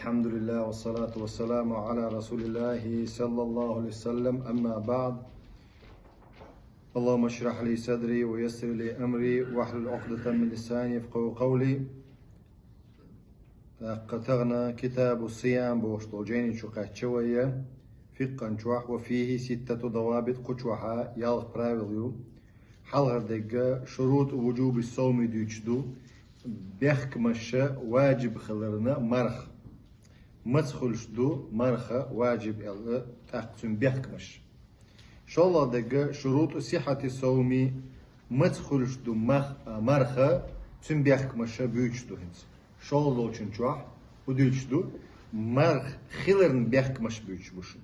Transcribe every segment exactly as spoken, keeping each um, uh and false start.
الحمد لله والصلاة والسلام على رسول الله صلى الله عليه وسلم. أما بعد. اللهم اشرح لي صدري ويسر لي أمري واحلل عقدة من لساني يفقهوا قولي. ТӀаккха тахана Китабу Сиям бохуш долу жайни чу кхаьчча вай, фикъхӀан чохь, وفيه ستة ضوابط, кху чохь ялх правил ю. Хьалхара дерг шурутӀу вуджуби совми дуьйцуш ду, бехкамаш важиб хиларна марха. Маца хуьлуш ду марха важиб аьлла, тӀаккха цуьнан бехкамаш. ШолгӀа дерг шурутӀу сихьати совми, маца хуьлуш ду мах-, а, марха, цуьнан бехкамаш буьйцуш ду хӀинца. ШолгӀа долчун чохь хӀун дуьйцуш ду, марха хиларна бехкамаш буьйцуш бу шуна.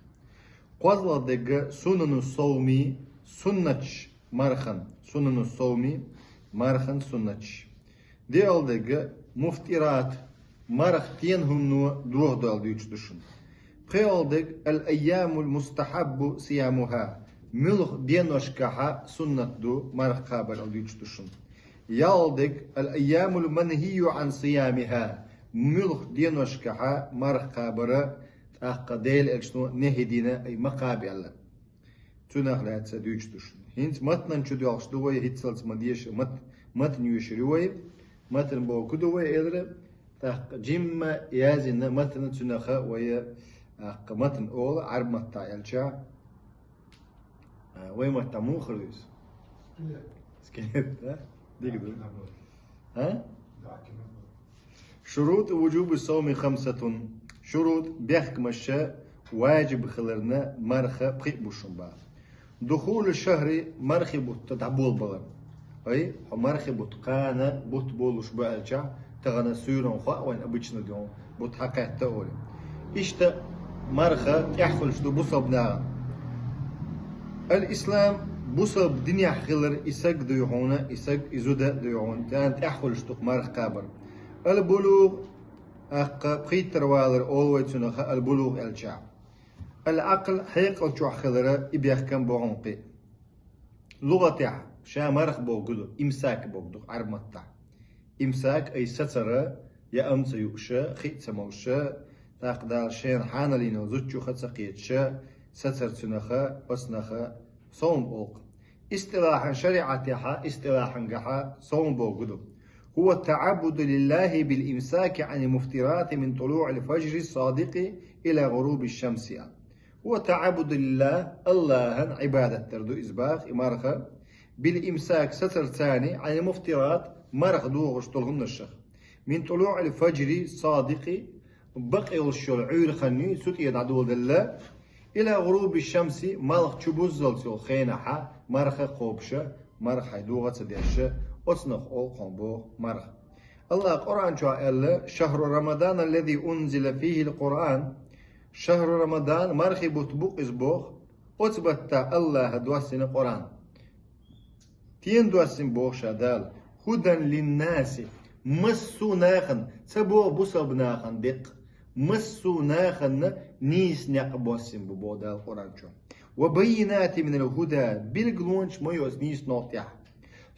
КхозлагӀа дерг сунану совми, суннаташ мархан, сунану совми, мархан суннаташ. ДиъалгӀа дерг муфтират, марха тена хӀумано дохадойла дуьйцуш ду шуна. ПхоьалгӀа дерг الأيام المستحب صيامها, муьлха деношкахьа суннат ду марха кхабар аьлла дуьйцуш ду шуна. ЯлгӀа дерг الأيام المنهي عن صيامها, муьлха деношкахьа марха кхабар, тӀаккха Делан Элчано нехӀи дина, ай ма кхаба аьлла. Цунах лаьцна дуьйцуш ду шуна. ХӀинца матнан чу доьлхуш ду вай, хӀинццалц ма деша, мат-, матн йоьшур ю вай. Матн бохург ду вай элира, тӀаккха жимма яздина матн, цунах вай, тӀаккха матн олу Ӏарб маттахь аьлча. А, вай маттахь муха хир ду иза? Скелет. Скелет, да? Дика ду. А? شروط وجوب الصوم خمسة. ШурутӀ, бехкамаш важиб хиларна марха пхиъ бу шуна боху. دخول الشهر, мархи бутт дӀаболабалар. Ай, хьо мархи бутт кхана бутт болуш бу аьлча, тахана суьйранна хоьа вайн обычно ден бутт хьакхетта олий. Иштта марха тӀехь хуьлуш ду бусалба нахана. الإسلام, бусалба динехь хилар, и саг дуй хьуна, и саг, и зуда дуй хьуна, царна тӀехь хуьлуш ду марха кхабар. البلوغ, тӀаккха пхийттара валар олу вай цунах البلوغ аьлча. العقل, хьекъал чохь хилар, и бехкам бу хьуна кхин. ЛугӀатехь ша марха бохург ду, имсак бохург ду Ӏарб маттахь. Имсак, ай, сацар, яа ца юуш, хи ца молуш, тӀаккха Дала шена хьаналийна зудчух ца кхеташ, сацар цунах, оцунах совм олу. ИстӀилахьан, шариӀатехь, истӀилахьангахь совм бохург ду. هو التعبد لله بالإمساك عن المفطرات من طلوع الفجر الصادق إلى غروب الشمس. هو التعبد لله, Аллахьан Ӏибадат дар ду иза боху, и марха, بالإمساك, сацар царна, عن المفطرات, марха дохош долу хӀуманашах. من طلوع الفجر الصادق, бакъ йолуш йолу Ӏуьйра хан ю, цу тӀе дӀадоладелла, إلى غروب الشمس, малх чу буззалц йолу хенахь, марха кхобуш, марха хьайн догӀа ца деш, оцунах олу хьуна боху марха. Аллаха Къуръан чохь аьлла: شهر رمضان الذي أنزل فيه القرآن. Шахру Рамадан, мархи бутт бу иза боху, оцу баттахь Аллаха доссина Къуръан. Тен доссина боху ша Дала: هدى للناس, массо а нахана, ца боху бусалба нахана деккъа, массо а нахана нийса некъ боссина бу боху Дала Къуръан чу. وبينات من الهدى, билгалонаш ма ю оцу нийса новкъа тӀехь.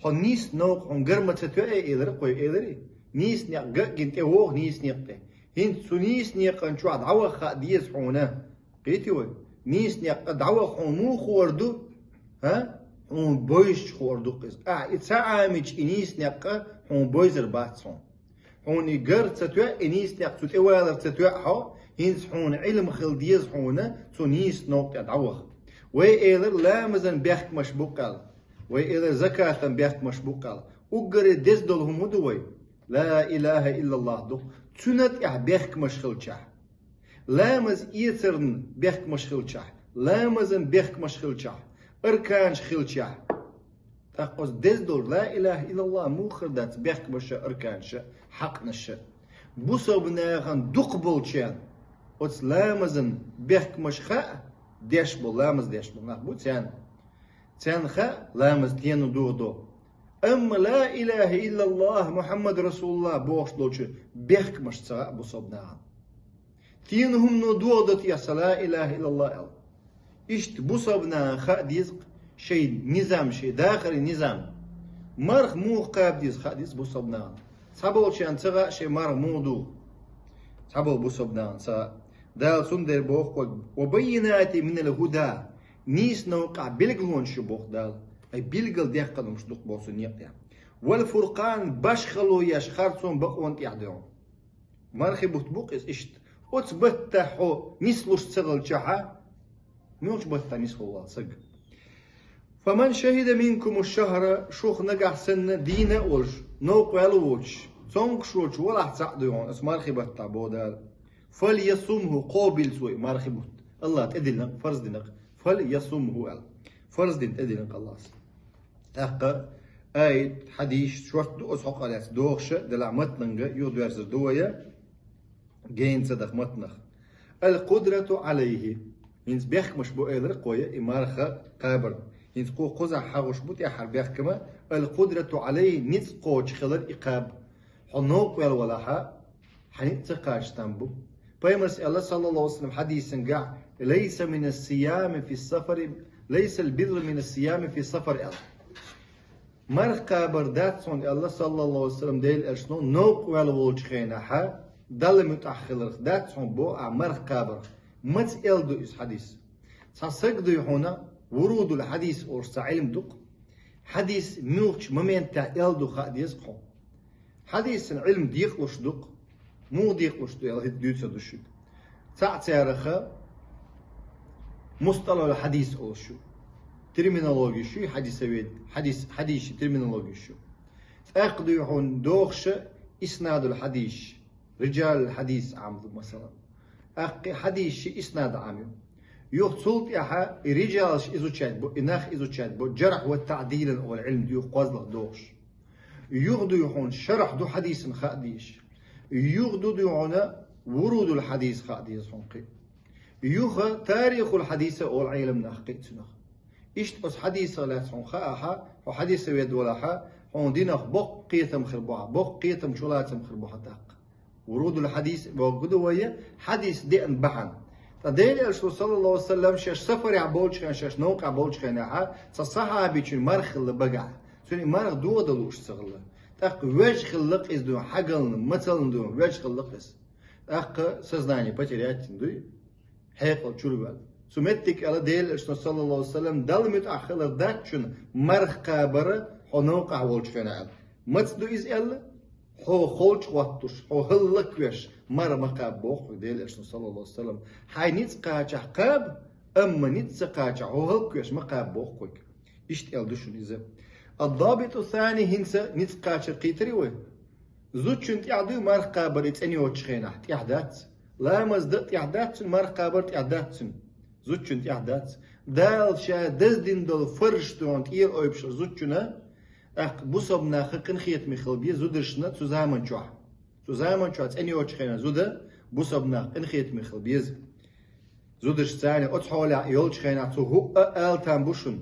Хьо нийса новкъа хьуна гар ма ца тоьа элира, кхой элира. Нийса некъ ган а гина тӀе вогӀу нийса некъа тӀе. ХӀинца цу нийса некъан чохь дӀаваха хаа деза хьуна. Кхетий вай? Нийса некъа дӀаваха хьуна муха хуур ду? ХӀа? Хьуна бовзча хуур ду иза. Ахьа и ца Ӏамийча и нийса некъ хьуна бовзар бац хьуна. Хьуна и гар ца тоьа, и нийса некъ цу тӀе валар ца тоьа хьо, хӀинца хьуна Ӏилма хила деза хьуна цу нийса новкъа тӀе дӀаваха. Вай элира ламазан бехкамаш бу кхел. Вай элира закатан бехкамаш бу кхел. Уггаре деза долу хӀума ду вай. Ла илаха иллаллах ду. Цуьнан тӀехь бехкамаш хилчахь. Ламаз эцарна бехкамаш хилчахь, ламазан бехкамаш хилчахь, арканаш хилчахь. ТӀаккха оцу деза долу ла илаха иллаллах муха хир дац бехкамаша, арканаша, хьакънаша? Бусалба нахана дукха болчарна оцу ламазан бехкамаш хаьа, деш болу, ламаз деш болу нах бу царна. Царна хаьа ламаз тена духу до. Амма ла илаха иллаллах Мухаммад расулуллах бохуш долчу бехкамаш ца хаьа бусалба нахана. Тена хӀумано догӀа до те аса ла илаха иллаллах аьлла? Иштта бусалба нахана хаа деза шайн низам, шайн дахаран низам. Марха муха кхаба деза хаа деза бусалба нахана. Цхьаболчарна ца хаьа шайн марха муха духу. Цхьаболу бусалба нахана ца. Дала цундела боху хьоьга: «Ва баййинатин минал худа». Нийса новкъахь билгалонаш ю боху Дала. Ай билгал дехканаш ду-кх боху цу некъа тӀехь. «Вал фуркъан», башхало еш харцонан бакъонан тӀехь ду хьуна. Мархи бутт бу-кх иза иштта. Оцу баттахь хьо нислуш ца хилчахьа, муьлхачу баттахь нисвала вала саг. «Фаман шахида минкуму шахра», шух нагахь санна дийна а волуш, новкъа ваьлла воцуш, цомгуш воцуш валахь цхьаъ дуй хьуна, аса мархи баттахь боху Дала. «Фальясумху», кхобийла цо и мархи бутт. АллахӀа тӀедиллина-кх, фарз дина-кх. «Фальясумху», аьлла. Фарз дина, тӀедиллина-кх АллахӀа. ТӀаккха аят, хьадис шорта ду оцу хьокъехь лаьцна дохуша, делахь матнанга юхадоьрзур ду вай. Гена ца даха матнах. «Ал-къудрату Ӏалайхи». ХӀинца бехкамаш бу элира кхоя и марха кхабар. ХӀинца кхо кхузахь хьахуш бу тӀаьххьара бехкама: «Ал-къудрату Ӏалайхи», ницкъ кхочуш хилар и кхаба. Хьо новкъа ваьлла валахьа, хьан ницкъ ца кхача там бу. Пайхамарс аьлла, саллаллаху алейхи ва саллям, хьадисангахь: «Лайса минас сиями фи сафари, лайсал бирру минас сиями фи сафар», аьлла. Марха кхабар дац хьуна аьлла, саллаллаху алейхи ва саллям, Делан элчано, новкъа ваьлла волчу хенахьа, Далла муьтӀахь хиларх дац хьуна боху ахь марха кхабарх. Маца аьлла ду иза хьадис? Цхьа саг дуй хьуна, вурудул хьадис олуш цхьа Ӏилма ду-кх. Хьадис муьлхачу моментехь аьлла ду хаа деза-кх хьуна. Хьадисан Ӏилма декъалуш ду-кх. Муха декъалуш ду аьлла, хӀинца дуьйцур ду шуьга. Цхьаъ цараха мусталахьул хьадис олуш ю. Терминология шу, хьадисовед, хьадис, хьадисчий терминология шу. ТӀаккха дуй хьуна дохуша иснадул хьадис, риджалул хьадис Ӏам ду, масала. ТӀаккха хьадисчий иснад Ӏам ю. Юха цул тӀаьхьа и риджалаш изучать бо, и нах изучать бо, джархь ва таъдилан олу Ӏилма ду юха кхозлагӀа дохуш. Юха дуй хьуна шархь ду хьадисан хаа дезаш. Юха ду дуй хьуна вурудул хьадис хаа деза хьуна кхин. Юха тарихул хьадиса олу Ӏелам нах кхин цунах. Иштта оцу хьадисах лаьцна хьуна хаахьа, хьо хьадисовед валахьа, хьуна динах боккха кхетам хир бу хьан, боккха кхетам чулацам хир бу хьан тӀаккха. Вурудул хьадис бохург ду вай, хьадис деана бахьана. Ткъа Делан элчано, саллаллаху алейхи ва саллям, шаьш сафарехь болчу хенахь, шаьш новкъахь болчу хенахьа, цхьа сахьабичун марха хилла багахь, цуьнан и марха догӀа дан лууш ца хилла. ТӀаккха вежа хилла-кх иза дуьйна, хьагална, мацална дуьйна вежа хилла-кх иза. ТӀаккха сознание потерять дина дуй, хьекъал чуьра ваьлла. Цу меттиг аьлла Делан элчано, саллаллаху алейхи ва саллям, Далла муьтӀахь хилар дац шуна марха кхабар хьо новкъахь волчу хенахь аьлла. Маца ду иза аьлла? Хьо холчу хӀоттуш, хьо хӀаллаквеш, марха ма кхаба боху хьоьга Делан элчано, саллаллаху алейхи ва саллям. Хьайн ницкъ кхачахь кхаба, амма ницкъ ца кхачахь, хьо хӀаллаквеш ма кхаба боху хьоьга. Иштта аьлла ду шуна иза. Ад-дабиту сани, хӀинца ницкъ кхачар кхийтирий вай? Зудчун тӀехь дуй марха кхабар и цӀена йоцучу хенахь? ТӀехь дац. Ламаз дан а тӀехь дац цуьнан, марха кхабар а тӀехь дац цуьнан. Зудчун тӀехь дац. Дала ша даздина долу фарзаш дуй хьуна тӀера ойбуш зудчунна, тӀаккха бусалба наха къинхетаме хила беза зударшна цу заман чохь. Цу заман чохь цӀена йоцучу хенахь зуда бусалба наха къинхетаме хила беза. Зударшца царна оцу хьолехь йолчу хенахь цу хӀуъа ала там бу шуна.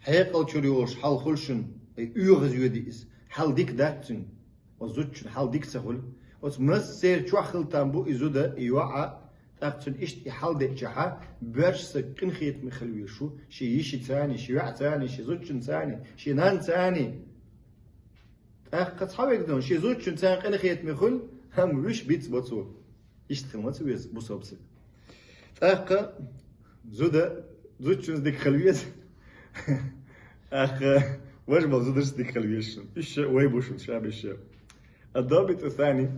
Хьекъал чуьра йолуш хьал хуьлу шуна, и оьгӀаз йоьду иза. Хьал дика дац цуьнан. Оцу зудчун хьал дика ца хуьлу. Оцу массеран чохь хила там бу и зуда, и йоӀ, тӀаккха цуьнан иштта и хьал деъчахьа, боьрша саг къинхетаме хила везаш ву, шен йишица а, шен йоӀца а, шен зудчунца а, шен наннаца а. ТӀаккха цхьа вега дан, шен зудчунца а къинхетаме хуьлу, амма вуьш биц бо цо. Иштта хила ма ца веза бусалба саг. ТӀаккха зуда зудчунца дика хила веза. ТӀаккха важа болу зударшца дика хила веза шуна. Иштта вай бу шуна, ша бу иштта. Ад-дабиту сани.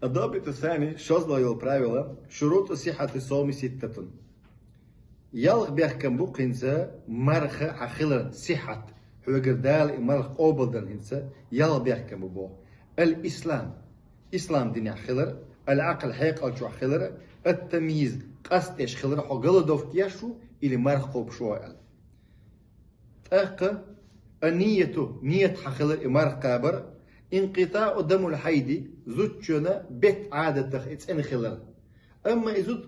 Ад-дабиту сани, шозлагӀа йолу правило, шуруту сиххьати савми ситтатун. Ялх бехкам бу хӀинца марха хьан хиларан, сиххьат, хьоьгара Дала и марха къобалдан хӀинца ялх бехкам бу боху. Ал-ислам, ислам динехь хилар, ал-Ӏакъл, хьекъал чохь хилар, ат-тамйиз, къастдеш хилар, хьо голодовка еш ву или марха кхобуш ву аьлла. ТӀаккха ан-нияту, ният хьан хилар и марха кхабар, инкъитаъу дамул хьайди, зудчунна бетт Ӏадатах и цӀена хилар. Амма и зуда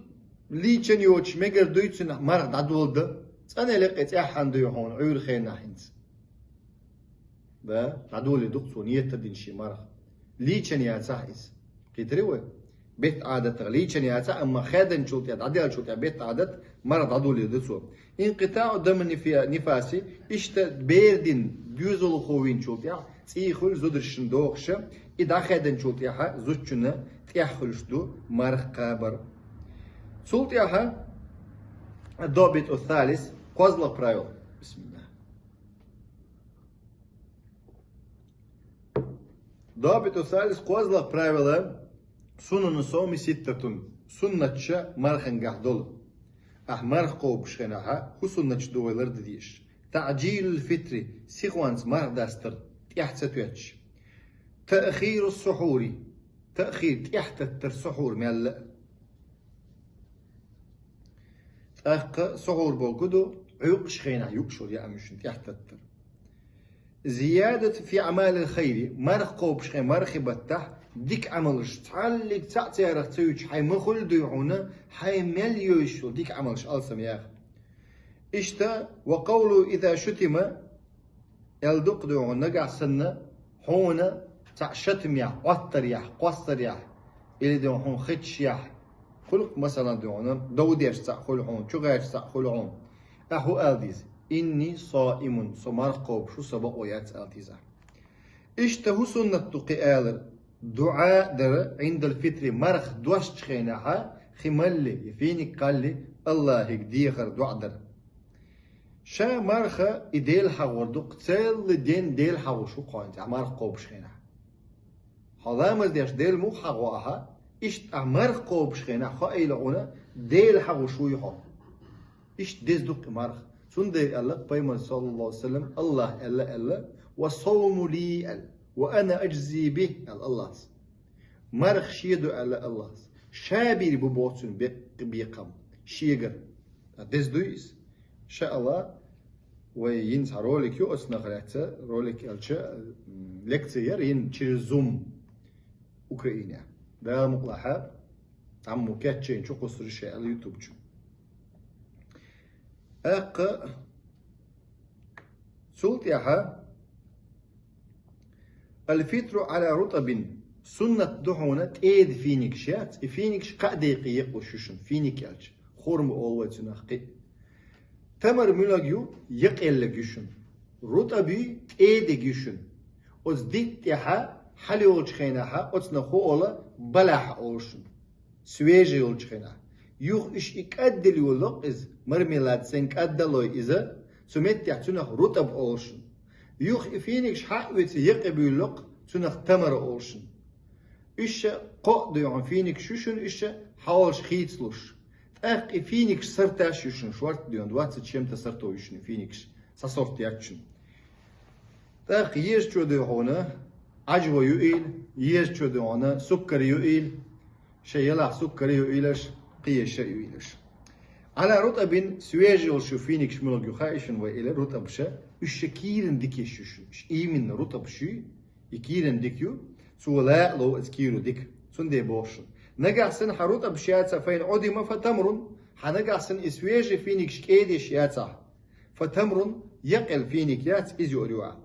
лийча йоцуш мегар дуй цуьнан марха дӀадоладан, цӀанъелла кхин цӀеххьана дуй хьуна, Ӏуьйра хенахь хӀинца. Да, дӀадолийр ду-кх цо, ният а дина шен марха. Лийча яцахь иза. Кхийтирий вай? Бетт Ӏадатах лийча яцахь, амма хаьддинчул тӀехь, дӀадаьллачул тӀехь бетт Ӏадат, марха дӀадолийр ду цо. Инкъитаъу дами нифа-, нифаси, иштта бер дин доьзалхо винчул тӀехь, цӀий хуьлу зударшна дохуша, и дӀахаьддинчул тӀаьхьа зудчунна тӀехь хуьлуш ду марха кхабар. Цул тӀаьхьа ад-дабиту ссалис, кхозлагӀа правило. Бисмиллах. Ад-дабиту ссалис, кхозлагӀа правило, сунанус ссовми ситтатун, суннаташ мархангахь долу. Ахь марха кхобуш хенахь, хӀун суннаташ ду вай лардан дезаш? ТаӀджилул фитри, сихонца марха дастар, тӀаьхьа ца тоьттуш. Таъхиру ссухьури, таъхир, тӀаьхьататтар сухьур мел а. ТӀаккха сухьур бохург ду, Ӏуьйкъаш хенахь юуш йолу яа муьшна тӀаьхьататтар. Зиядату фи аъмалил хайри, марха кхобуш хенахь, мархи баттахь дика Ӏамалш, цхьаллиг цхьаъ царах ца юьтуш, хьайн ма хуьллу дуй хьуна, хьайн мел йовзуш йолу дика Ӏамалш алсам яха. Иштта, ва къавлу иза шутима, аьлла ду-кх дуй хьуна, нагахь санна хьуна цхьаъ шатам яхь, Ӏоттар яхь, кхоссар яхь, или дуй хьуна хеташ яхь, хуьлу-кх, масалан, дуй хьуна, дов деш цхьаъ хуьлу хьуна, чу гӀерташ цхьаъ хуьлу хьуна, ахь хӀун ала деза? Инни соимун, со марха кхобуш ву, сан бакъо яц ала деза ахь. Иштта хӀун суннат ду кхин алар? ДуӀа дар Ӏиндал фитри, марха достучу хенахь, хи малале я финик кхаллале, Аллахьига дехар, дуӀа дар. Ша марха и Дела хьахор ду-кх, целлан ден Дела хьахош ву-кх хьо, ахь марха кхобуш хенахь. Хьо ламаз деш Дела муха хьахо ахьа, иштта ахь марха кхобуш хенахь, хоийла хьуна, Дела хьахош вуй хьо. Иштта деза ду-кх и марха. Цундела аьлла-кх Пайхамара, саллаллаху Ӏалайхи ва саллам, Аллахьа аьлла, аьлла: «Ва сауму ли», аьлла, «ва ана аджзи бихӀ», аьлла Аллахьас. Марха шен ду аьлла Аллахьас. Ша бийр бу боху цуьнан бе-, бекхам. Шегара. Деза дуй иза? Ша Аллах, вай йина цхьа ролик ю оцунах лаьцна, ролик аьлча, м, лекци яра йина через Zoom Украинехь. Дала мукъалахь, цхьаммо кечйина чу кхуссур ю ша аьлла YouTube чу. ТӀаккха цул тӀаьхьа: «Ал-фитру Ӏала рутабин». Суннат ду хьуна тӀеда финикаш яц, и финикаш кхаа декъе екъалуш ю шуна, финик аьлча, хурма олу вай цунах кхин а. Тамар муьлхарг ю, екъаелларг ю шуна. Рутаб ю, тӀедерг ю шуна. Оцу дитта тӀехьа хьала йолчу хенахь оцунах хӀун олу, балахь олу шуна. Свежий йолчу хенахь. Юха уьш и кӀаддала йолу-кх иза, мармелад санна кӀаддалой иза, цу меттехь цунах рутаб олу шуна. Юха и финикаш хьа а вуьйцу, екъа буьйлу-кх, цунах тамара олу шуна. Уьш ша кхоъ дуй хьуна финикаш ю шуна, уьш ша хьалхалш хийцалуш. ТӀаккха и финикаш сорташ ю шуна, шортта дуй хьуна, двадцать с чем-то сортов ю шуна и финикаш, цхьа сорт яц шуна. ТӀаккха езачо дуй хьуна, Ӏажво юийла, езачо дуй хьуна, суккар юийла, шайн ялахь суккар юийлаш, кхин еза ша юийлаш. Ӏала рутабин, свежий йолу шу финикаш муьлхарг ю хаьий шуна вай, или рутаб ша, уьш ша кийрана дика еш ю шуна. Уьш именно рутаб шу, и кийрана дика ю, цо лаалла ву иза кийро дика. Цундела боху шуна. Нагахь санна хьан рутаб ша яцахь, фа ин Ӏудима фа тамрун, хьан нагахь санна и свежий финикаш кӀеда еш яцахь, фа тамрун, екъаелла финик яц, иза юур ю ахь.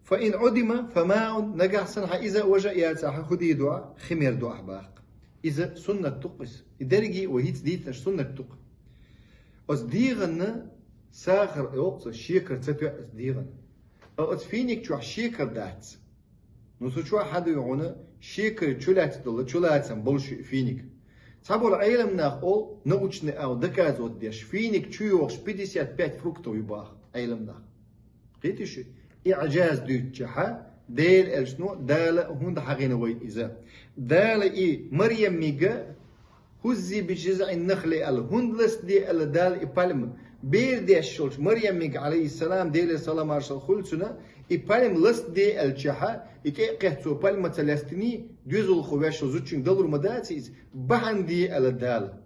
Фа ин Ӏудима фа маун, нагахь санна хьан иза а, важа а яцахь, хӀун дийр ду ахь, хи мер ду ахь боху-кх. Иза суннат ду-кх иза. И дерриге а вай хӀинца дийцинарш суннат ду-кх. Оцу дегӀанна сахар, оцу шекар ца тоьа оцу дегӀанна. Ткъа оцу финик чохь шекар дац. Ну, цу чохь хьан дуй хьуна, шекаран чулаьцна долу, чулацам болуш ю и финик. Цхьаболу Ӏеламнах олу, научный агӀо доказывать деш, финик чу йогӀуш пятьдесят пять фруктов ю боху Ӏеламнах. Кхетий шу? Иъжаз дуьйцучехьа, Делан элчано, Дала хӀунда хьахийна вайна иза? Дала и Марьямига «Хуззи би жизӀин нахли» аьлла, хӀунда ластаде аьлла Дала и пальма? Бер деш йолчу Марьямига, Ӏалайхиссалам, Делера салам-маршалла хуьлда цунна, и пальма ластаде аьллачехьа, и тӀе а кхетта цо пальма ца лаьцний, доьзалхо ваьшшал зудчуьнга далур ма даций иза, бахьана де аьлла Дала.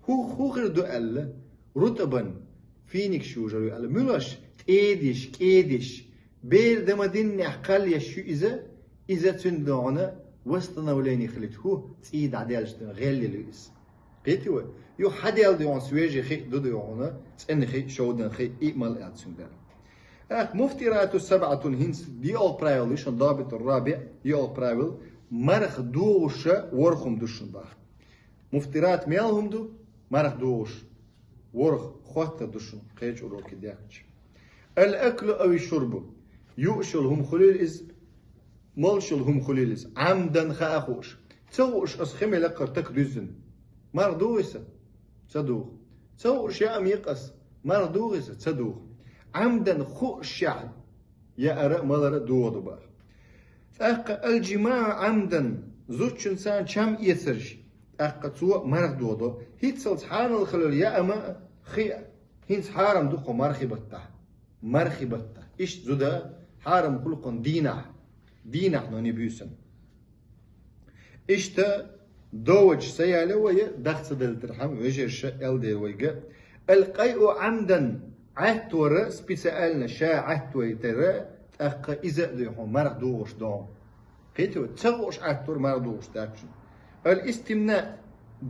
ХӀу-, хӀун хир ду аьлла, рутӀабан, финикаш йожар ю аьлла, муьлш, тӀедеш, кӀедеш, бер дан ма-диннехь кхаллаш ю иза, иза цуьнан догӀана восстановление хилийта хӀу, цӀий дӀадаьлча дина гӀеллина ю иза. Кхетий вай? Юха хьан даьлла догӀана свежий хи ду догӀана, цӀена хи, шовдан хи, и мала аьлла цуьнан даьлла. ТӀаккха муфтирату сабӀатун, хӀинца йоьалгӀа правило ю шуна, дабиту ррабиӀ, йоьалгӀа правило, марха догӀуша ворхӀ хӀума ду шуна боху. Муфтират мел хӀума ду, марха догӀуш. ВорхӀ хоттар ду шуна кхечу уроке дехча. Ал-аклу ави шурбу. Юуш йола хӀума хуьлийла иза, молуш йола хӀума хуьлийла иза. Ӏамдан хаа хууш. Ца хууш ас хи мел яккхар така дуьззина. Марха дугӀий сан? Ца дугӀу. Ца хууш яа ма йи-кх ас. Марха дугӀий сан? Ца дугӀу. Ӏамдан хуушшехь яар а, малар а догӀу ду боху. ТӀаккха алжимаӀу Ӏамдан, зудчуьнца чам эцарш, тӀаккха цо марха догӀу ду. ХӀинццалц хьанал хилар яа ма а, хи а. ХӀинца хьарам ду кху мархи баттахь. Мархи баттахь. Иштта зуда хьарам хуьлу кхунна дийнахь. Дийнахь, но не буьйсанна. Иштта доводаш ца яле вай, даха ца деллархьама, вежарша, аьлла дела вайга. Ал-къайъу Ӏамдан, Ӏаттор а специально ша Ӏаттайтар а, тӀаккха иза а дуй хьуна марха догӀуш догӀу. Кхетий вай, ца хууш Ӏаттор марха догӀуш дац шуна. Ал-истимнаъ,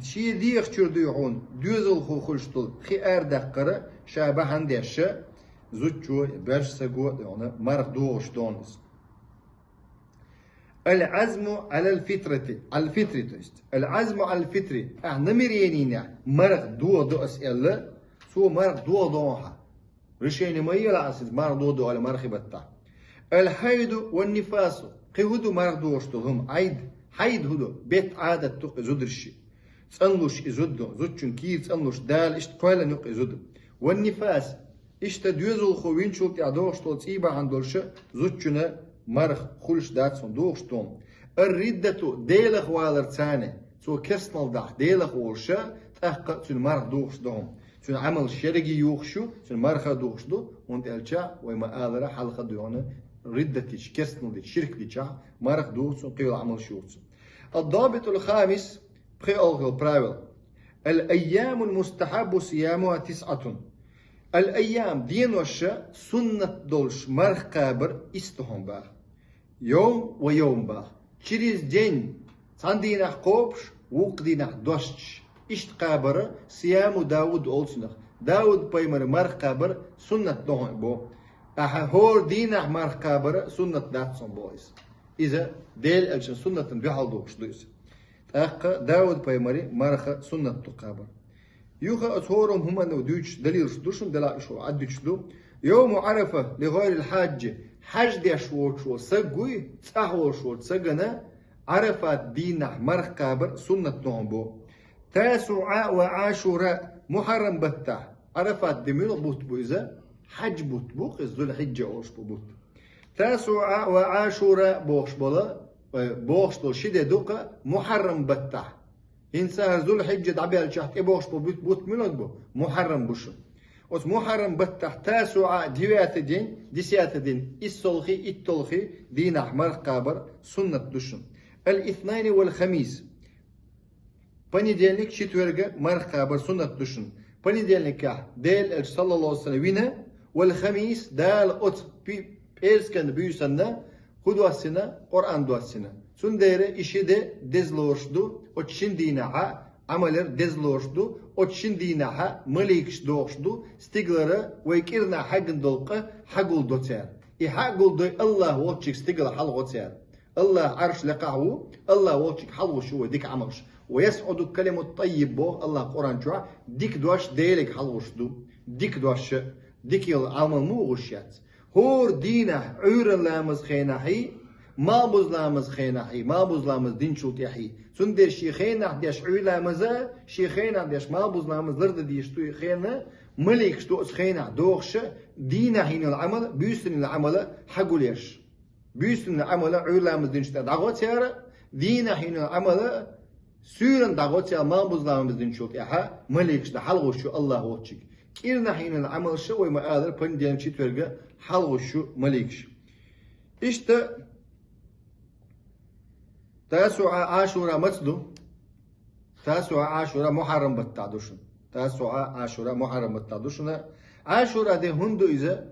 шен дегӀа чуьра дуй хьуна доьзалхо хуьлуш долу хи арадаккхар а ша бахьана деш а, зудчо а, боьрша саго а дуй хьуна марха догӀуш догӀу иза. Аль-Ӏазму Ӏалал фитрати, Ӏалал фитри, то есть. Аль-Ӏазму Ӏалал фитри, ахь намеренинехь марха догӀу ду ас аьлла, цо марха догӀу догӀу хьан. Решение ма елахь ас иза марха догӀу ду аьлла мархи баттахь. Аль-хьайду ван-нифасу, кхин хӀун ду марха догӀуш долу хӀума? Ӏайд. Хьайд хӀун ду? Бетт Ӏадат ду кхин зударши. ЦӀанлуш и зуда ду, зудчун кийра цӀанлуш, Дала иштта кхоьллина ю кхин зуда. Ван-нифас, иштта доьзалхо винчул тӀехь догӀуш долу цӀий бахьана долуш а зудчунна марха хуьлуш дац хьуна догӀуш ду хьуна. Ар-риддату, Делах валар царна, цо керстанал дахь Делах волуш а, тӀаккха а цуьнан марха догӀуш ду хьуна. Цуьнан Ӏамалш ерриге юхуш ю, цуьнан марха а догӀуш ду, хӀунда аьлча вай ма-аллара хьалха а дуй хьуна риддат дича, керстанал дича, ширк дичахь, марха догӀу цуьнан, кхин йолу Ӏамалш юху цуьнан. Ад-дабитул хамис, пхоьалгӀа правило. Аль-айямул мустахьаббу сиямуха тисъатун. Аль-айям, денош а суннат долуш марха кхабар исс ду хьуна боху. Йовм ва йовм боху. Через день, цхьана дийнахь кхобуш, вукху дийнахь достуш. Иштта кхабар сияму Дауд олу цунах. Дауд-пайхамаран марха кхабар суннат ду хьуна боху. Ахьа хӀора дийнахь марха кхабар суннат дац хьуна боху иза. Иза Делан элчанан суннатана дуьхьал догӀуш ду иза. ТӀаккха Дауд-пайхамаран марха суннат ду кхабар. Юха оцу хӀораммо хӀуманна дуьйцуш далилаш ду шуна, делахь уьш Ӏаддуьтуш ду. Йовму Ӏарафа ли гӀайрил хьаджи, хьаж деш воцуш волу саг вуй, цӀахь волуш волчу сагана Ӏарафат дийнахь марха кхабар суннат ду хьуна боху. Тасуъа ва Ӏашура, Мухьаррам баттахь, Ӏарафат де муьлха бутт бу иза? Хьаж бутт бу-кх иза, Зуль-хьиджа олуш бу бутт. Тасуъа ва Ӏашура бохуш болу, э, бохуш долу ши де ду-кх Мухьаррам баттахь. ХӀинца хӀара Зуль-хьиджа дӀабаьллачохь тӀебохуш болу бутт, бутт муьлха бу? Мухьаррам бу шуна. Оцу Мухьаррам баттахь Тасуъа, девятый день, десятый день, иссолгӀий, иттолгӀий дийнахь марха кхабар суннат ду шуна. Аль-иснайни валь-хамис. Понедельник, четверг марха кхабар суннат ду шуна. Понедельникехь Делан элча, саллаллаху Ӏалайхи ва саллам, вина, валь-хамис, Дала оцу пи-, пӀераскан буьйсанна хӀун доссийна? Къуръан доссийна. Цундела и ши де деза лоруш ду, оцу шина дийнахьа Ӏамал яр деза лоруш ду, оцу шина дийнахьа маликаш догӀуш ду, стигалара вай кӀирнахь хьаьгна долу къа хьагулдо цара. И хьагулдой АллахӀ волччуьнга стигала хьалхо цара. АллахӀ Ӏарш лекхахь ву, АллахӀ волччуьнга хьалхуш ю вай дика Ӏамалш. Ва ясӀуду калимату таййиб боху АллахӀ Къуръан чохь, дика дош Делага хьалхуш ду. Дика дош, дика йолу Ӏамал муха гӀуш яц? ХӀора дийнахь Ӏуьйранна ламазан хенахьий, малхбуза ламазан хенахьий, малхбуза ламаз динчул тӀаьхьий. Цундела шен хенахь деш Ӏуьйра ламаз а, шен хенахь деш малхбуза ламаз лардан дезаш ду и хенахь, маликаш ду оцу хенахь догӀуш а, дийнахь йина йолу Ӏамал, буьйсанна йина йолу Ӏамал хьагулъеш. Буьйсанна Ӏамал Ӏуьйра ламаз динчу тӀе дӀагӀо цара, дийнахь йина Ӏамал суьйранна дӀагӀо цара, малхбуза ламаз динчул тӀаьхьа маликаш дан хьалхуш ю АллахӀ волччуьнга. КӀирнахь йина Ӏамалш а вай ма-аллара, понедельник, четверг хьалхуш ю маликаш. Иштта Тасуъа, Ӏашура маца ду? Тасуъа, Ӏашура Мухьаррам баттахь ду шуна. Тасуъа, Ӏашура Мухьаррам баттахь ду шуна. Ӏашура де хӀунда ду иза?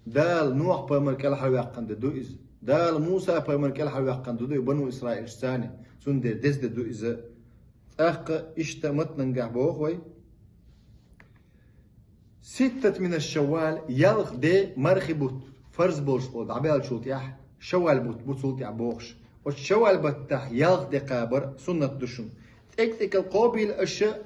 Дала Нухь-пайхамар кӀелхьарваьккхина де ду иза. Дала Муса-пайхамар кӀелхьарваьккхина ду, ду и бану Исраилаш царна. Цундела деза де ду иза. ТӀаккха иштта матнангахь боху вай. Ситтат мина Шаввал, ялх де мархи бутт, фарз болуш болу дӀабаьллачул тӀаьхьа, Шаввал бутт бу цул тӀаьхьа бохуш. Оцу Шаввал баттахь ялх де кхабар суннат ду шуна. ТӀекӀ-тӀекӀал кхобийла аша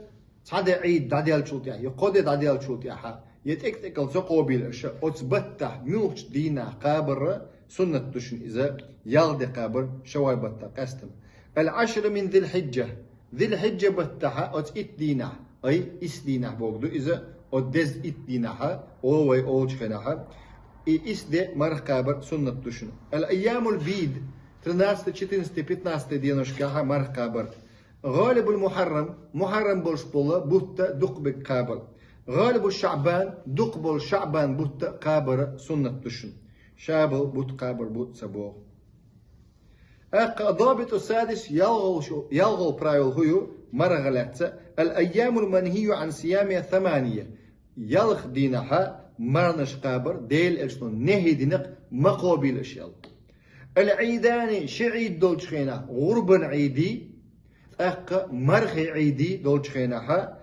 цхьа де Ӏийда дӀадаьллачул тӀаьхьа, я кхо де дӀадаьллачул тӀаьхьа, я тӀекӀ-тӀекӀал ца кхобийла аша, оцу баттахь муьлхачу дийнахь кхабар Суннат ду шуна иза, ялх де кхабар Шаввал баттахь къаьстина. Ал-Ӏашру мин Зил-Хьиджа. Зил-Хьиджа баттахьа оцу итт дийнахь, ай, исс дийнахь бохург ду иза, оцу деза итт дийнахьа, о вай олучу хенахьа, и исс де марха кхабар суннат ду шуна. Ал-Айямул-Бийд, тринадцатый, четырнадцатый, пятнадцатый деношкахьа марха кхабар. ГӀалибул-Мухьаррам, Мухьаррам болуш болу бутт дукха берг кхабар. ГӀалибу ШаӀбан, дукха болу ШаӀбан бутт кхабар суннат ду шуна. Шаввал бутт кхабар бу ца боху. ТӀаккха ад-Дабиту ссадис, ялхолгӀа, ялхолгӀа правило хӀун ю, марха лаьцна: ал-айямул манхийю Ӏан сиямихӀа самания. Ялх дийнахьа марханаш кхабар Делан Элчано нахьи дина-кх, ма кхобийла аша аьлла. Ал-Ӏийдани, ши Ӏийд долчу хенахь, гӀурбан Ӏийди, тӀаккха мархи Ӏийди долчу хенахьа,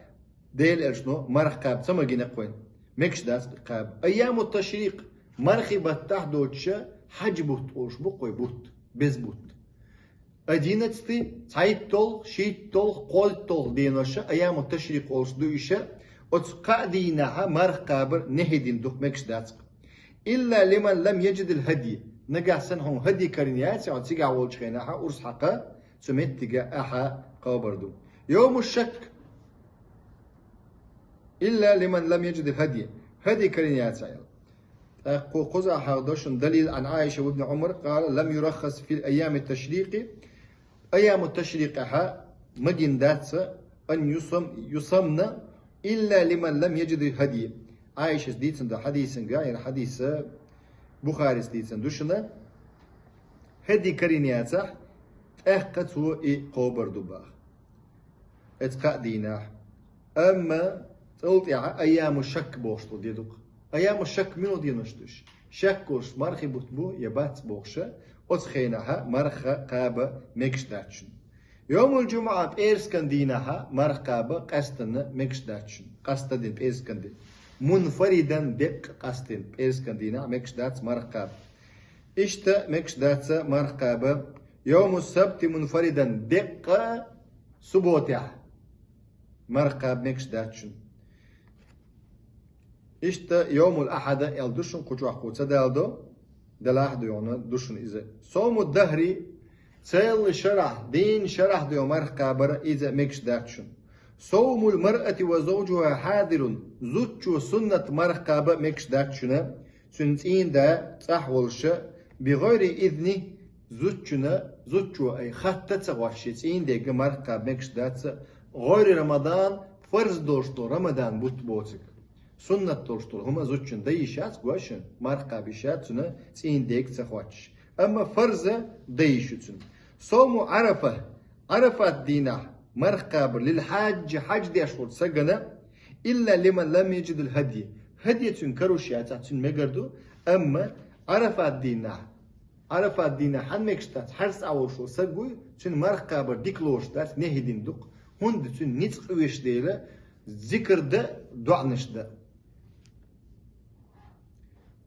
Делан Элчано марха кхаба ца магийна-кх вайна. Мегаш дац кхаба. Айяму ташрикъ, мархи баттахь доцуша хьаьж бутт олуш бу-кх вай бутт, беза бутт. Одиннадцатый, цхьайтталгӀа, шийтталгӀа, кхойтталгӀа деноша, айяму ташрикъ олуш ду иша, оцу кхаа дийнахьа марха кхабар нахьи дина ду-кх, мегаш дац-кх. Илла лиман лам яджидил хӀадий. Нагахь санна хьуна хӀадий карийна яц, хьо цигахь волчу хенахьа урс хьакха, цу меттиге ахьа кхобар ду. Йовму шакк. Илла лиман лам яджидил хӀадий. ХӀадий карийна яц аьлла. ТӀаккха кхузахь хьалха ду шуна далил: Ӏан Ӏайша ва ибн Ӏумар, къала: лам юраххас фи айями ташрикъи. Айяму ташрикъехьа магийна дац ан юсам-, юсамна илла лиман лам яджидил хӀадий. Ӏайшас дийцина ду хьадисангахь, яра хьадис Бухарис дийцина ду шуна. ХӀадий карийна яцахь, тӀаккха цо и кхобар ду боху. Оцу кхаа дийнахь. Амма цул тӀаьхьа айяму шакк бохуш долу де ду-кх. Айяму шакк муьлха денош ду уьш? Шек волуш мархи бутт бу я бац бохуша, оцу хенахьа марха кхаба мегаш дац шуна. Йовмул джумуӀа, пӀераскан дийнахьа марха кхаба къаьстина мегаш дац шуна. Къастадина пӀераскан де. Мунфаридан, деккъа къастина, пӀераскан дийнахьа мегаш дац марха кхаба. Иштта мегаш дац марха кхаба. Йовму сабти мунфаридан, деккъа субботехь марха кхаба мегаш дац шуна. Иштта йовмул ахьада аьлла ду шуна, кху чохь кху ца даладо, делахь а дуьйхьна ду шуна иза. Совму дахри, церла шарахь, дийнна шарахь дуьйхьа марха кхабар, иза мегаш дац шуна. Совмул маръати ва завджуха хьадирун, зудчо суннат марха кхаба мегаш дац шуна, цуьнан цӀийнда цӀахь волуша, би гӀайри изни, зудчуна, зудчо ай хатта ца хоттуш, шен цӀийнда марха кхаба мегаш дац, гӀайри Рамадан, фарз долуш долу Рамадан бутт боцург. Суннат долуш долу хӀума зудчун дан йиш яц, гой шуна, марха кхаба йиш яц цуьнан цӀийнда ца хоттуш. Амма фарз дан йиш ю цуьнан. Совму Ӏарафа, Ӏарафат дийнахь марха кхабар, лил хьаджи, хьаьж деш волчу сагана, илла лиман лам яджидил хӀадий. ХӀадий цуьнан каруш яцахь, цуьнан мегар ду, амма Ӏарафат дийнахь, Ӏарафат дийнахь хьан мегаш дац, хьаьж цӀа волуш волу саг вуй, цуьнан марха кхабар дика лоруш дац, нахьи дина ду-кх, хӀунда цуьнан ницкъ оьшу дела, зикр дан, доӀанаш дан.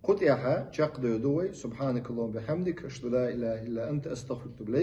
Кху тӀехь чекхдевр ду вай. Субханакаллахумма ва бихамдик, ашхаду ла илаха илла анта, астагфирука ва атубу илайк.